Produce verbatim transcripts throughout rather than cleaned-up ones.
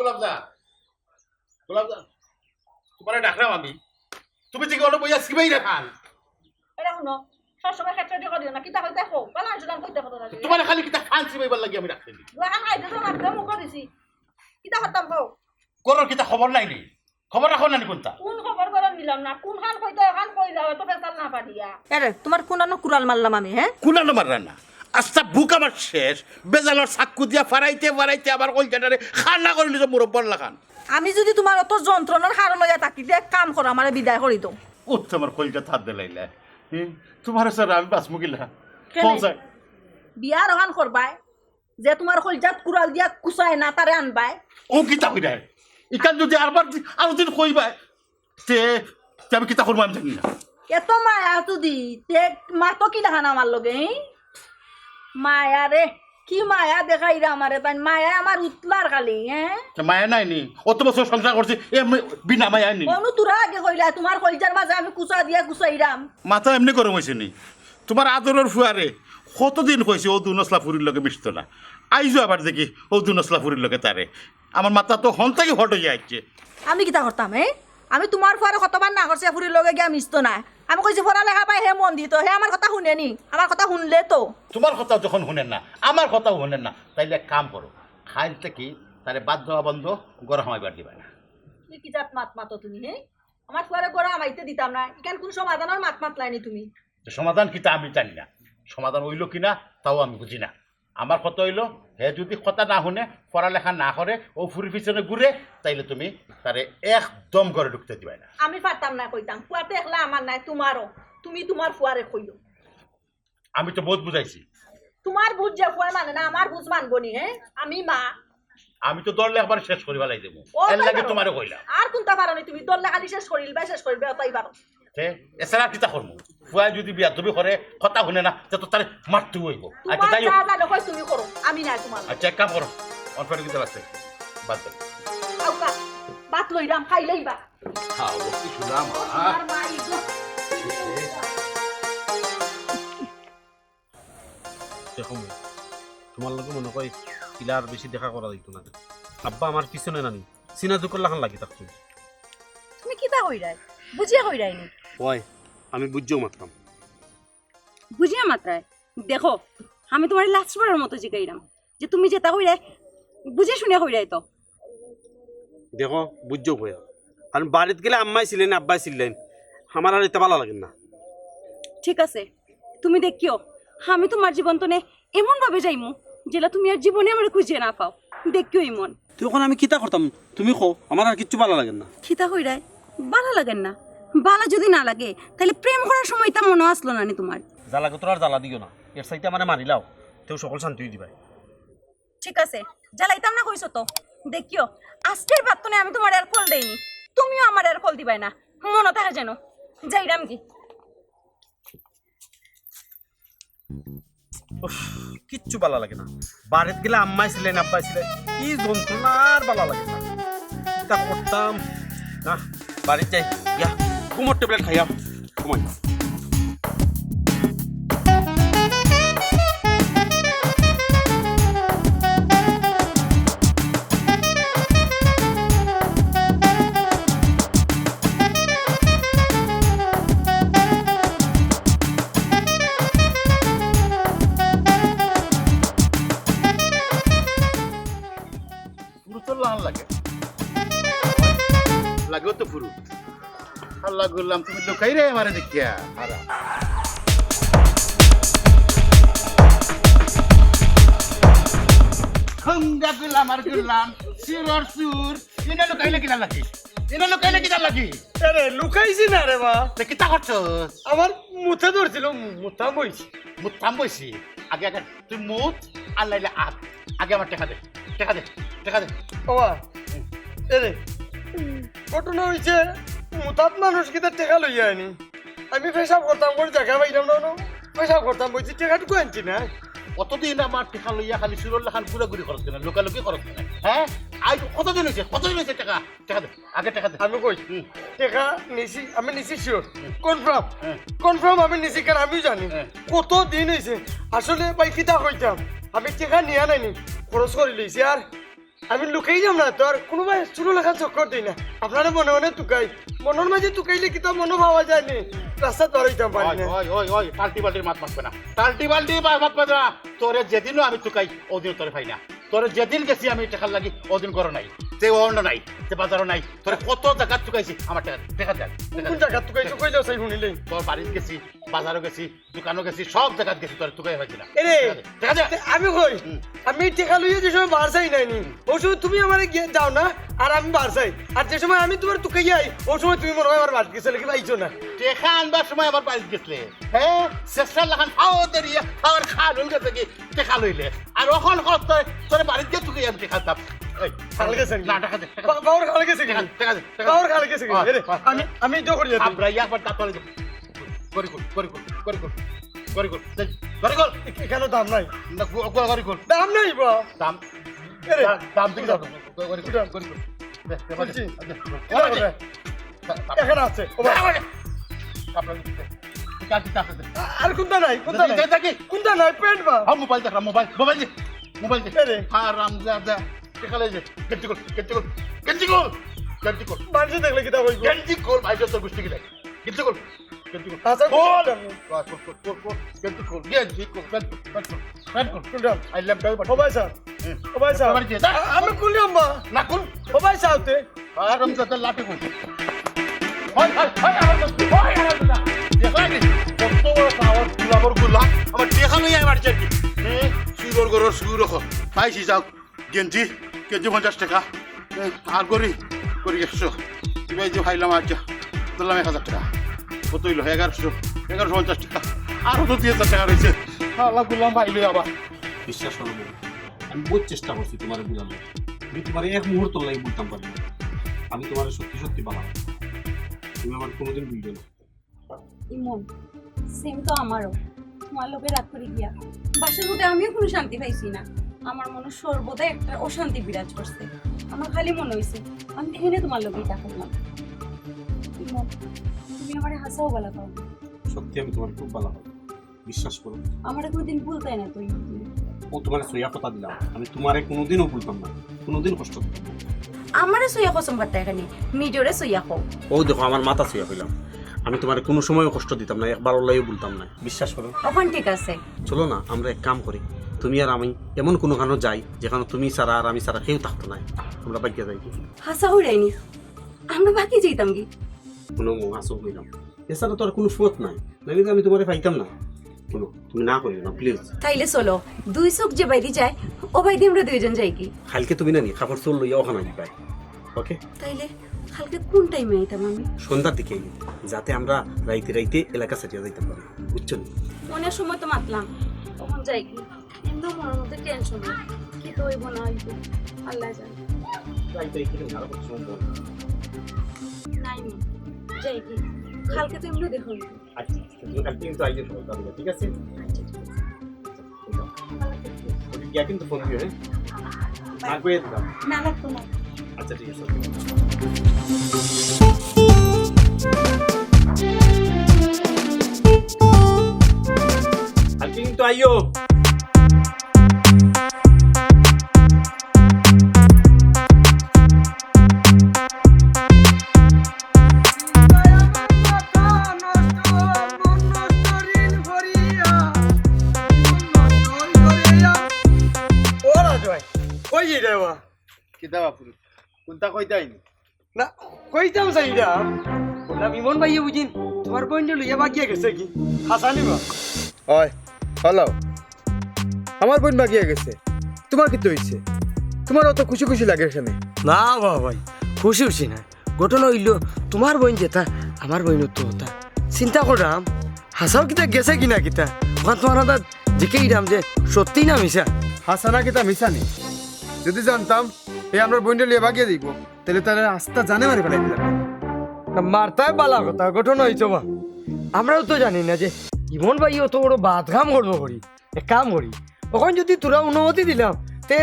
গোলাপজান, গোলাপজান, তুমারে ডাকরাম আমি। তুমি যে কি অনো বইয়া সিবাই রে খান? এরে হুনো, সবসময় খেটখেটি করিও না, কিতা কইতায় কও, বালা আনছিলাম কইতে কত লাগে। তুমারে খালি কিতা খান সিবাইবার লাগি আমি ডাকছি নি? দুখান খাইতে তো মাত্র মুখ দিছি, কিতা করতাম কও? ঘরর কিতা খবর নাই নি? খবর রাখো না নি কুনতা? কুন খবর ঘরর নিলাম না, কুন খান কইতে অখান কইলা, অত ফেসাল না পারিয়া। এরে, তুমার কুনানো কুড়াল মারলাম আমি, হে? কুনানো মাররা না, আস্তা বুক আমার শেষ, বেজালর চাক্কু দিয়া ফারাইতে ফারাইতে আমার কইলজাটারে খান্না করি লিছো মুরব্বর লাখান। আমি যুদি তুমার অত যন্ত্রণার কারণ অইয়া থাকি, তে এক কাম করো, আমারে বিদায় করি দেও। ও তুমার কইলজাত আত দিলাইলা, হে? তুমারে ছাড়া আমি বাঁচমু কিলা? কেনে? কও চাই। বিয়া অখান করবায়, যে তুমার কইলজাত কুড়াল দিয়া কুচায় না, তারে আনবায়। ও কিতা কইরায়? ইখান যুদি আরবার দি-, আরো দিন কইবায়, তে, তে আমি কিতা করমু আমি জানি না। এত মায়া যুদি, তে মাতো কিলাখান আমার লগে, হি? মায়া রে, কি মায়া দেখাইরা আমারে তাইন, মায়ায় আমার উতলার খালি, হে? তে মায়া নাই নি? অত বছর সংসার করছি, এমনে বিনা মায়া নি? অনু তোরা আগে কইলা, তুমার কইলজার মাঝে আমি কুচা দিয়া কুচাইরাম। মাথা এমনে গরম অইছে নি? তুমার আদরর ফুয়ারে কতদিন কইছি অউ দুনসলা ফুরির লগে মিশতো না, আইজও আবার দেখি অউ দুনসলা ফুরির লগে তারে। আমার মাথা তো হন থাকি হট অইয়া আইছে। আমি কিতা করতাম, হে? আমি তুমার ফুয়ারে কতবার না করছি, ফুরির লগে গিয়া মিশতো না। আমি কইছি পড়ালেখা পায় হে মন দিতো, হে আমার কথা হুনে নি, আমার কথা হুনলে তো। তুমার কথা যখন হুনে না, আমার কথাও হুনে না, তাইলে এক কাম করো, কাইল থাকি তারে বাদ দেওয়া বন্ধ, ঘরো হামাইবার দিবায় না। কি কি জাত মাত মাতো তুমি, হে? আমার ফুয়ারে ঘরো হামাইতে দিতাম না, ইখান কুন সমাধানর মাত মাতলায় নি তুমি? তে সমাধান কিতা আমি জানি না, সমাধান অইলো কিনা তাও আমি বুঝি না। আমার কথা অইলো, হে যুদি কথা না হুনে, পড়ালেখা না করে, অউ ফুরির পিছনে ঘুরে, তাইলে তুমি তারে একদম ঘরো ঢুকতে দিবায় না। আমি পারতাম না কইতাম, ফুয়া তো একলা আমার নায়, তুমারও। তুমি তুমার ফুয়ারে কইও। আমি তো বউত বুঝাইছি। তুমার বুঝ যে ফুয়ায় মানে না, আমার বুঝ মানবো নি, হে? আমি মা। আমি তো ধরলে একবারে শেষ করি ফালাই দেবো। ও, এর লাগি তুমারে কইলাম। আর কুনতা পারো নি তুমি? ধরলে খালি শেষ করিলবায়, শেষ করিলবায়, অতাই পারো। তে, এছাড়া আর কিতা করমু? ফুয়ায় যুদি বিয়াদবি করে, কথা হুনে না, তে তো তারে মারতে অইবো। আচ্ছা, তুমার যাই হোক। যা যা দেখো তুমি করো, আমি নায় তুমার। আচ্ছা, এক কাম করো, অন ফেরত দিতে পারছে, বাদ দেও। খাউক্কা, ভাত লইরাম, খাইলাইবা। খাও, লক্ষ্মী সোনা মা। তুমার মা ইগো। দেখো মা, তুমার লগে মনো কয় ইলা আর বেশি দেখা করা যাইতো না। আব্বা আমার পিছনে নানি, সিনা জুকর লাখান লাগি থাকতো। তুমি কিতা কইরায়? বুঝিয়া কইরায় নি? অয়, আমি বুঝিয়াউ মাতরাম। বুঝিয়া মাতরায়? দেখো, আমি তুমারে লাস্ট বারর মতো জিকাইরাম যে তুমি যেতা কইরায়, বুঝিয়া শুনিয়া কইরায় তো। দেখো, বুঝিয়াউ কইরাম। কারণ বাড়িত গেলে আম্মায় চিল্লাইন, আব্বায় চিল্লাইন, আমার আর ইতা বালা লাগের না। ঠিক আছে, তুমি দেখিও, আমি তুমার জীবন তনে এমন ভাবে যাইমু, যেলা তুমি আর জীবনে আমারে খুঁজিয়া না পাও। দেখিও ইমন। তে অখন আমি কিতা করতাম? তুমি কও, আমার আর কিচ্ছু বালা লাগের না। কিতা কইরায়? বালা লাগের না? বালা যুদি না লাগে, তাইলে প্রেম করার সময় ইতা মনো আছলো না নি তুমার? জ্বালা কত আর জ্বালা দিও না, এর চাইতে আমারে মারিলাও, তেউ সকল শান্তি অই দিবায়। ঠিক আছে, জ্বালাইতাম না কইছো তো। দেখিও, আজকের বাদ তনে আমি তুমারে আর কল দেইনি, তুমিও আমারে আর কল দিবায় না, মনো থাকে যেন। যাইরাম গি। উফ, কিচ্ছু বালা লাগে না। বাড়িত গেলে আম্মায় চিল্লাইন, আব্বায় চিল্লাইন, কি যন্ত্রণা, আর বালা লাগে না। কিতা করতাম? না, বাড়িত যাই, ইয়া, ঘুমর ট্যাবলেট খাইয়া ঘুমাই। ফুরুতর লাখান লাগে। লাগেও তো ফুরুত। হাল্লা করলাম, তুমি লুকাইরায় আমারে দেখিয়া। হারা। খঙ্গা গুলাম আর গুলাম, সুরর সুর। ইনো লুকাইলে কিতার লাগি? ইনো লুকাইলে কিতার লাগি? আরে, লুকাইছি না রে বা। তে কিতা করছস? আমার মুতা ধরছিল, মুতা বইছি। মুতা বইছি? আগে, আগে তুই মুত, আর নাইলে আত। আগে আমার টেকা দে, টেকা দে, টেকা দে। বাবা, এরে, ঘটনা অইছে, মুতাত মানুষ কিতা টেকা লইয়া আইনি। আমি পেশাব করতাম করি জাগা পাইলাম না, না। পেশাব করতাম বইছি, টেকাটুকু আনছি না। কতদিন আমার টেকা লইয়া খালি সুরর লাখান ঘুরাঘুরি করছ না, লুকালুকি করছ না, হে? আইজ কতদিন অইছে, কতদিন অইছে টেকা? টেকা দে, আগে টেকা দে। আমি কই, হুম। টেকা নিছি, আমি নিছি sure। হুম। Confirm। হুম। Confirm আমি নিছি, কারণ আমিও জানি। হুম। কত দিন অইছে। আসলে ভাই কিতা কইতাম, আমি টেকা নিয়া নাইনি, খরচ করি লইছি। আর আমি লুকাই যাম না তো, আর কুনুবায় চুরর লাখান চক্কর দেই না। আপনারে মনে মনে তুকাই, মনর মাঝে তুকাইলে কিতা মনো পাওয়া যায় নি, রাস্তাত বার অইতাম পারি ওই না। ওই ওই ওই, টাল্টি বাল্টির মাত মাতবে না। টাল্টি বাল্টির মাত মাতবে না। তোরে যেদিনও আমি তুকাই, ওদিন তোরে পাই না। তোরে যেদিন গেছি আমি টেকার লাগি, ওদিন ঘরো নাই, তে অন্য নাই, তে বাজারও নাই। তোরে কত জাগাত তুকাইছি, আমার টেকা, টেকা দে, টেকা কোন দে। জাগাত তুকাইছো কইলেও চাইবো নি লে। তোর বাড়িত গেছি, বাজারও গেছি, দোকানো গেছি, সব জাগাত গেছি, তোরে তুকাই পাইছি না। এরে, টেকা দে, টেকা দে। তে আমি কই, হুম। আমি টেকা লইয়া যে সময় বার চাই নাই নি, ওই সময় তুমি আমারে গিয়া যাও না, আর আমি বার চাই। আর যে সময় আমি তুমারে তুকাইয়া আই, ওই সময় তুমি মনে হয় আমার বাড়িত গেছো, লেকিন আইছো না। টেকা আনবার সময় আমার বাড়িত গেছলে, হ্যাঁ, চেষ্টার লাখান ফাও দরিয়া, ফাওর খাল হল গেছে কি, টেকা লইলে। আর অখন কত তোর, তোর বাড়িত গিয়া তুকাই আমি টেকা দাম। এই, খাল গেছে নি? না, টেকা দে, টেকা দে। বা-, বাবার খাল গেছে নি? টেকা দে, টেকা দে, টেকা দে। বাবার খাল গেছে নি? হয়, এরে, হয়। আমি, আমি ইটা করি যাই। আমরা একবার দাঁত ধরে দেবো। গড়ি কর, গড়ি কর, গড়ি কর, গড়ি কর, গড়ি কর, গড়ি কর। এ-, এখানে দাম নাই। না, গো-, গো-, গড়ি কর। দাম নাই বা। দাম, এরে, দাম, দাম দিকে দাও। গড়ি কর, গড়ি কর। দে, দে, বলছি। দে, দে। কিতা করে? দাম, দাম। এখানে আছে। ও ভাই। দাম, দাম। কাপড় দিতে। কাপড় দিতে, কাপড় দিতে। আর কোনটা নাই? কোনটা নাই? এই, এই, এই, কোনটা নাই? প্যান্ট বা। হ্যাঁ, মোবাইল দেখ, মোবাইল, মোবাইল দে, মোবাইল দে। এরে। হারাম জাদা। টেকা লই যা। গেঞ্জি খোল, গেঞ্জি খোল, গেঞ্জি খোল, গেঞ্জি খোল। মানুষে দেখলে কিতা কইবো? গেঞ্জি খোল, ভাই, তোর গুষ্টি কিতা? গেঞ্জি খোল, গেঞ্জি খোল। আচ্ছা, খোল। খোল। খোল, খোল, খোল, খোল। গেঞ্জি খোল, প্যান্ট খোল, প্যান্ট খোল, প্যান্ট খোল। কোনটা? আইলাম, গাড়ি পাঠা। ও ভাই সাহেব, হুম। ও ভাই সাহেব, বাড়ি যা, যা। আ-, আমি খুললাম বা। না, খোল। ও ভাই সাহেব, তে। হারাম জাদা লাঠি খোল। হয়, হয়, হয়, আমার তো, হয়, আমার তো। দেখলাম নি? কত বড় সাহস, গোলামর গোলাম। আমার টেকা লইয়া এবার যাই। হ্যাঁ, চুরর ঘরর চুর অখন। পাইছি, যাও। গেঞ্জি, গেঞ্জি পঞ্চাশ টেকা। হ্যাঁ, আর গড়ি, গড়ি একশো। এবার যে খাইলাম আজ, ধরলাম এক হাজার টেকা। কত অইলো? এগারোশো, এগারোশো পঞ্চাশ টেকা। আরো তো দুই হাজার টেকা রইছে। আল্লাহ, গোলাম পাইলে আবার। বিশ্বাস করো বউ, আমি বহুত চেষ্টা করছি তুমারে বুঝানো। আমি তুমারে এক মুহূর্ত লাগি বুঝতাম পারি না। আমি তুমারে সত্যি সত্যি ভালা পাই। তুমি আমারে কোনোদিন বুঝবে না। ইমন, সেম তো আমারও। তুমার লগে রাগ করি গিয়া বাসার মধ্যে আমিও কোনো শান্তি পাইছি না। আমার মনে সর্বদা একটা অশান্তি বিরাজ করছে। আমার খালি মনে হইছে আমি কেনে তুমার লগে ইটা করলাম। ইমন, তুমি আমারে হাছাউ ভালা পাও না। সত্যি আমি তুমারে খুব ভালা পাই, বিশ্বাস করো। আমারে কোনোদিন ভুলতায় না তো ইমন। ও তুমারে সইয়া কথা দিলাম, আমি তুমারে কোনোদিনও ভুলতাম না, কোনোদিন কষ্ট দিতাম না। আমারে সইয়া কসম খাট্টা এখানে, নিজরে সইয়া কও। ও দেখো, আমার মাথা সইয়া কইলাম, আমি তুমারে কোনো সময়ও কষ্ট দিতাম না, একবার অলাইও ভুলতাম না, বিশ্বাস করো। অখন ঠিক আছে। চলো না, আমরা এক কাম করি, তুমি আর আমি এমন কোনো খানো যাই, যেখানো তুমি ছাড়া আর আমি ছাড়া কেউ থাকতো না, আমরা ভাগিয়া যাই কি? হাছা কইরায় নি, আমরা ভাগি যাইতাম কি? কোনো মো আসো কইলাম, এছাড়া তো আর কোনো পথ নাই, নাইলে তো আমি তুমারে পাইতাম না। কোনো, তুমি না করিও না, প্লিজ। তাইলে চলো, দুই চোখ যে বাইদি যায়, ও বাইদি আমরা দুইজন যাই কি? কালকে তুমি না নি কাপড় চোপড় লইয়া অখানো আইবায়, ওকে? তাইলে কালকে কোন টাইমে আইতাম আমি? সন্ধ্যার দিকে আইও, যাতে আমরা রাইতে রাইতে এলাকা ছাড়িয়া যাইতাম পারি, বুঝছো নি? অনেক সময় তো মাতলাম, অখন যাই কি? এমনিও মনর মধ্যে টেনশন, কিতা অইবো না অইবো, আল্লায় জানে। রাইতে রাইতে আরো কত সময় বল? নাই নি, যাই কি? কালকে তো এমনিও দেখা অইবো। আচ্ছা, তুমি কালকে কিন্তু আইও সকাল, ঠিক আছে? আচ্ছা, ঠিক আছে। ওকে, গিয়া কিন্তু ফোন দিও, হ্যাঁ? আর কইয়া দিবা। না, লাগতো না। আচ্ছা, ঠিক আছে, ওকে। কালকে কিন্তু আইও। ও রাজু ভাই, কই যাইরে বা? কিতা বাপুরে? কোনটা কইতাই নি? না, কইতাম চাইরাম, বললাম, ইমন ভাইয়ে বুঝিন, তুমার বইনরে লইয়া ভাগিয়া গেছে কি? হাছা নি বা? ওই, হ্যালো, আমার বইন ভাগিয়া গেছে, তুমার কিতা অইছে? তুমার অত খুশি খুশি লাগের কেনে? না বা ভাই, খুশি খুশি না। ঘটনা অইলো, তুমার বইন যেতা, আমার বইনও তো অতা। চিন্তা কররাম, হাছাউ কিতা গেছে কি না কিতা? অখান তুমার আন্দাজ জিকাইরাম যে সত্যি না মিছা। হাছা না কিতা মিছা নি? যদি জানতাম, হে আমরার বইনরে লইয়া ভাগিয়া যাইবো, তাইলে তারে আস্তা জানে মারি ফালাই দিলাম। না, মারতায় ভালা কথা, ঘটনা অইছে বা। আমরাও তো জানি না যে ইমন ভাইয়ে অত বড় বাদ কাম করবো করি। এক কাম করি, অখন যদি তোরা অনুমতি দিলাম, তে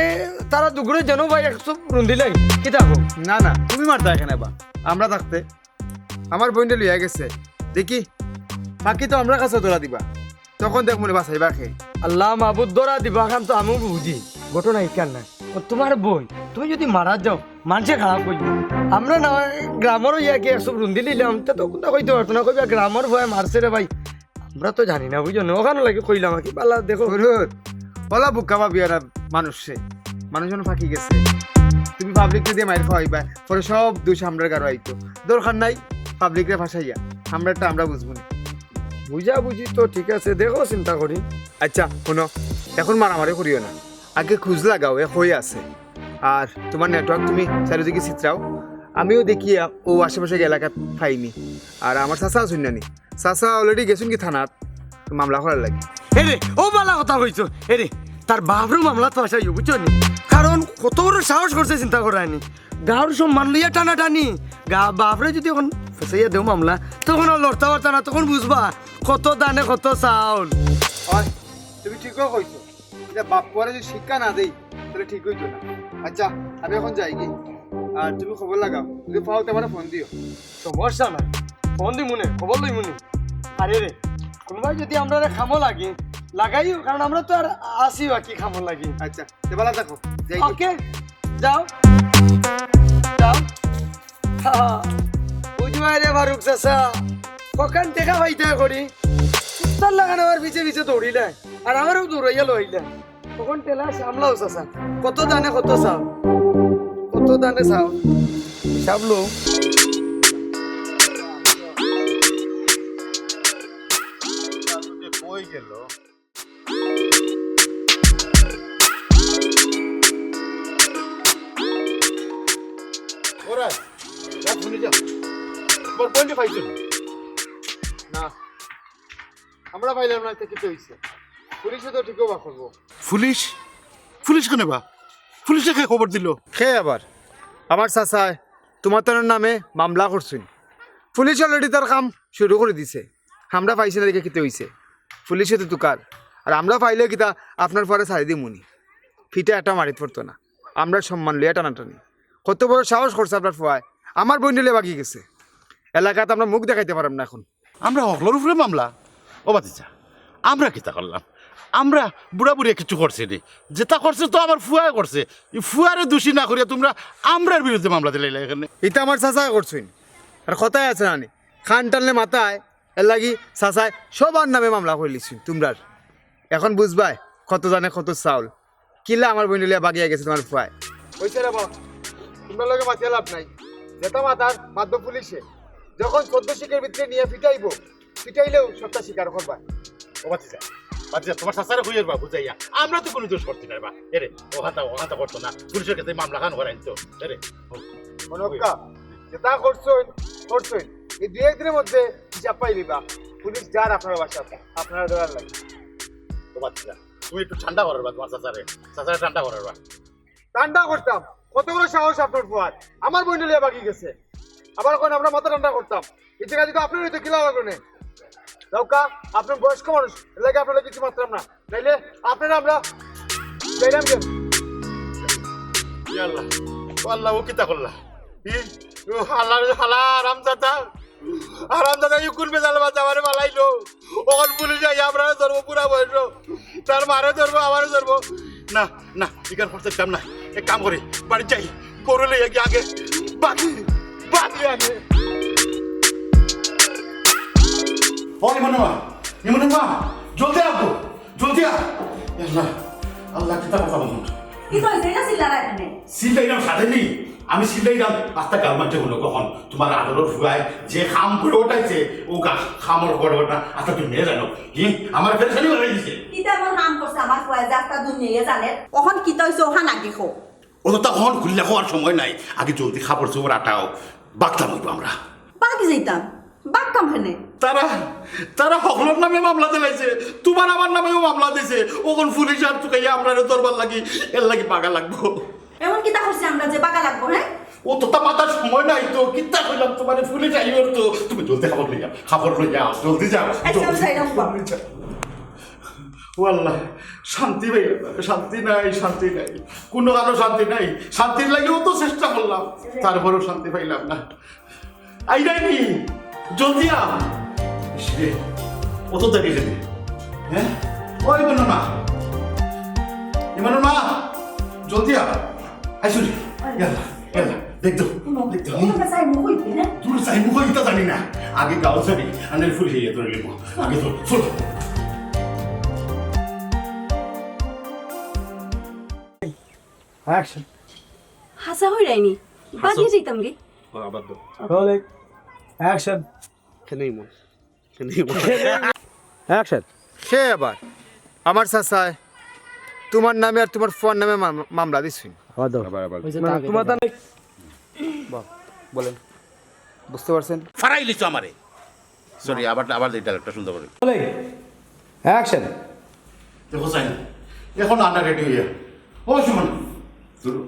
তারা দুগুরে যেন ভাই একশো রুন্দি লাগে, কিতা কও? না, না, তুমি মারতায় কেনে বা? আমরা থাকতে আমার বইনরে লইয়া গেছে, দেখি, ফাঁকি তো আমরার কাছে ধরা দিবা, তখন দেখমুনে বাচাইবা কে। আল্লাহ মাবুদ, ধরা দিবা খান তো আমিও বুঝি, ঘটনা ইখান না। ও, তুমার বইন, তুমি যুদি মারা যাও, মানষে খারাপ কইবো। আমরা না গ্রামর অইয়া কি একশো রুন্দি নিলাম, তে তো কুন্তা কইতে পারতো না, কইবা গ্রামর বইয়ে মারছে রে ভাই। আমরা তো জানি না, বুঝছো নি? অখান লাগি কইলাম আর কি, বালা দেখো। হুরুর, অলা বুকা ভাবিও না মানুষরে, মানুষ অখন ফাঁকি গেছে। তুমি পাবলিকরে দিয়া মাইর খাওয়াইবা, পরে সব দুষ আমরার গারো আইতো। দরকার নাই পাবলিকরে ফাঁসাইয়া, আমরারটা আমরা বুঝবো নি। বুঝাবুঝি তো ঠিক আছে, দেখো চিন্তা করি। আচ্ছা, হুনো, অখন মারামারি করিও না, আগে খুঁজ লাগাও, এ কই আছে। আর তুমার নেটওয়ার্ক তুমি চারিদিকে ছিতরাও, আমিও দেখি আ, অউ আশেপাশে এলাকাত পাইনি। আর আমার চাচা আছইন না নি, চাচা already গেছইন কি থানাত মামলা করার লাগি। এরে, অউ বালা কথা কইছো। এরে, তার বাফরেও মামলাত ফাঁসাইও, বুঝছো নি? কারণ কত বড় সাহস করছে, চিন্তা করো নি। গাঁওর সম্মান লইয়া টানাটানি। গা-, বাফরে যুদি অখন ফাঁসাইয়া দেও মামলা, তখন আর লড়তা পারতা না, তখন বুঝবা কত ধানে কত চাউল। অয়, তুমি ঠিকউ কইছো। ইটা বাপ-পুয়ারে যুদি শিক্ষা না দেই, তাইলে ঠিক অইতো না। আচ্ছা, আমি অখন যাইগি। আর তুমি খবর লাগাও, যুদি পাও তে আমারে ফোন দিও। সমস্যা নাই, ফোন দিমুনে, খবর লইমুনে। আরে রে, কুনুবায় যুদি আমরারে কামো লাগে, লাগাইও, কারণ আমরা তো আর আছি বাকি কামো লাগি। আচ্ছা, তে বালা থাকো, যাইগি। ওকে, যাও, যাও। হা, হা। বুঝবায় রে ফারুক চাচা, কখান টেকা পাইতা করি, কুত্তার লাখান আমার পিছে পিছে দৌড়িলায়, আর আমারেও দৌড়াইয়া লইলায়। কখন ঠেলা সামলাও চাচা, কত ধানে কত চাউল, কত ধানে চাউল, হিসাব লও। কই গেল? ওরা, যা, শুনে যা। তোমার বইনরে পাইছো নি? না, আমরা পাইলাম না, তে কিতা অইছে? পুলিশে তো ঠিকউ বার করবো। পুলিশ? পুলিশ কেনে বা? পুলিশে কে খবর দিল? কে আবার? আমার চাচায় তুমার তানর নামে মামলা করছইন। পুলিশ already তার কাম শুরু করি দিছে। আমরা পাইছি না দেখি কিতা অইছে। পুলিশে তো তুকার। আর আমরা পাইলে কিতা আপনার ফুয়ারে ছাড়ি দিমুনি। ফিটা একটা মারিত পড়তো না। আমরার সম্মান লইয়া টানাটানি। কত বড় সাহস করছে আপনার ফুয়ায়। আমার বইনরে লইয়া বাগি গেছে। এলাকাত আমরা মুখ দেখাইতে পাররাম না অখন। আমরা হকলর উপরে মামলা? ও ভাতিজা, আমরা কিতা করলাম? আমরা বুড়া-বুড়িয়ে কিচ্ছু করছি নি। যেটা করছে তো আমার ফুয়ায় করছে। ই ফুয়ারে দোষী না করিয়া তুমরা আমরার বিরুদ্ধে মামলা দিলাইলা অখানে। ইটা আমার চাচায় করছইন। আর কথায় আছে না নি, কান টানলে মাথায়, এরলাগি চাচায় সবার নামে মামলা করিলিছইন তুমরার। অখন বুঝবায় কত ধানে কত চাউল। কিলা আমার বইনরে লইয়া বাগিয়া গেছে তুমার ফুয়ায়। অইছে রে বা, তুমরার লগে মাতিয়া লাভ নাই। যেটা মাতার, মাতবো পুলিশে। যখন চৌদ্দ শিকের ভিতরে নিয়া ফিটাইবো, ফিটাইলেউ সবটা স্বীকার করবা। ও ভাতিজা, ভাতিজা, তুমার চাচারে কইয়ার বা বুঝাইয়া, আমরা তো কুনু দোষ করছি না রে বা। এরে, অখানতা, অখানতা করতো না, পুলিশর গেছে মামলাখান করাইন তো। এরে, হুনো আক্কা, যেটা করছইন, করছইন। ই দুই এক দিনর মধ্যে হিসাব পাইলিবা। পুলিশ যার আপনার বাসাত, আপনারা ধরার লাগি। ও ভাতিজা, তুমি একটু ঠান্ডা করো রে বা তুমার চাচারে, চাচারে ঠান্ডা করো রে বা। ঠান্ডা করতাম? কত বড় সাহস আপনার ফুয়ার, আমার বইনরে লইয়া বাগি গেছে। আবার কইন আমরা মাথা ঠান্ডা করতাম। ই জাগাত তো আপনার অইতো কিলা লাগলো নে। যাউক্কা, আপনার বয়স্ক মানুষ, এরলাগি আপনারে কিচ্ছু মাতরাম না। নাইলে আপনারে আমরা যাইরাম গে। ইয়া আল্লাহ, ও আল্লাহ, ও কিতা করলা? ই, ও হালার, হালা, হারামজাদা। হারামজাদা, ই কুন বেজাল বাচ্চা আমারে ফালাইলো? অখন পুলিশ আইয়া আমরারে ধরবো, পুরা বয়স। তার মারে ধরবো, আমারে ধরবো। না, না, ইখান করতে দিতাম না। এক কাম করি, বাড়িত যাই, বউরে লইয়া গিয়া আগে বাগি, বাগি আগে। ও ইমন মা, ইমন মা, জলদি আও, জলদি আও। আল্লাহ, আল্লাহ, কিতা কথা বলুন। কিতা অইছে? ইটা চিল্লারা কেনে? চিল্লাইরাম সাধে নি। আমি চিল্লাইরাম, আস্তা গাঁওর মাঝে হুনো কখন তুমার আদরর ফুয়ায় যে কাম করি উঠাইছে, অউ কা-, কামর খবর না, আস্তা তুমি জানো। হি, আমারে পেরেশানি বানাই দিছে। কিতা এমন কাম করছে আমার ফুয়ায় যে আস্তা দুনিয়ায় জানে? অখন কিতা অইছে অখান আগে কও। অততা অখন খুলিয়া কওয়ার সময় নাই, আগে জলদি কাপড়-চোপড় আটাও, বাগতাম অইবো আমরা। বাগি যাইতাম? বাগতাম কেনে? তারা, তারা হকলর নামে মামলা দিলাইছে, তুমার আমার নামেও মামলা দিছে। অখন পুলিশ আর তুকাইয়া আমরারে ধরবার লাগি, এরলাগি বাগা লাগবো। এমন কিতা করছি আমরা যে বাগা লাগবো, হে? অততা মাতার সময় নাই তো, কিতা কইলাম তুমারে, পুলিশ আইবো তো। তুমি জলদি কাপড় লইয়া, কাপড় লইয়া, জলদি যাও, আচ্ছা, আমি জলদি যাইরাম, বাবা। জলদি যাও। ও আল্লাহ, শান্তি পাইলাম না, শান্তি নাই, শান্তি নাই, কুনু কানো শান্তি নাই। শান্তির লাগিও তো চেষ্টা করলাম, তারপরেও শান্তি পাইলাম না। আইরায় নি, জলদি আ। ইস রে, অত দেরি কেনে? হে? ও ইমনর মা, ইমনর মা, জলদি আ। আইসো রে। ইয়াল্লা, ইয়াল্লা। দেখ তো, দেখ তো। দূর চাই মুখ হইতে, না? দূর চাই মুখ হইতে জানি না। আগে গাও যাবি, আনের ফুল হইয়া ধরে লিব। আগে তো, চলো। অ্যাকশন। হাসা হই রাইনি। বাগিয়ে যাইতাম রে। আবার তো। রোলিং। অ্যাকশন। কেনেই মন। কেনেই মন। অ্যাকশন। সে আবার আমার চাচায় তোমার নামে আর তোমার ফুয়ার নামে মাম-, মামলা দিছইন। আবার দাও। আবার, আবার। মানে তোমার তার বল, বলেন। বুঝতে পারছেন? ফারাই লিছো আমারে। সরি, আবার, আবার এই ডায়লগটা সুন্দর করে। বলে, অ্যাকশন। দেখো সাইন, এখন আন্ডার রেডি হইয়া। ও সুমন, ধরো।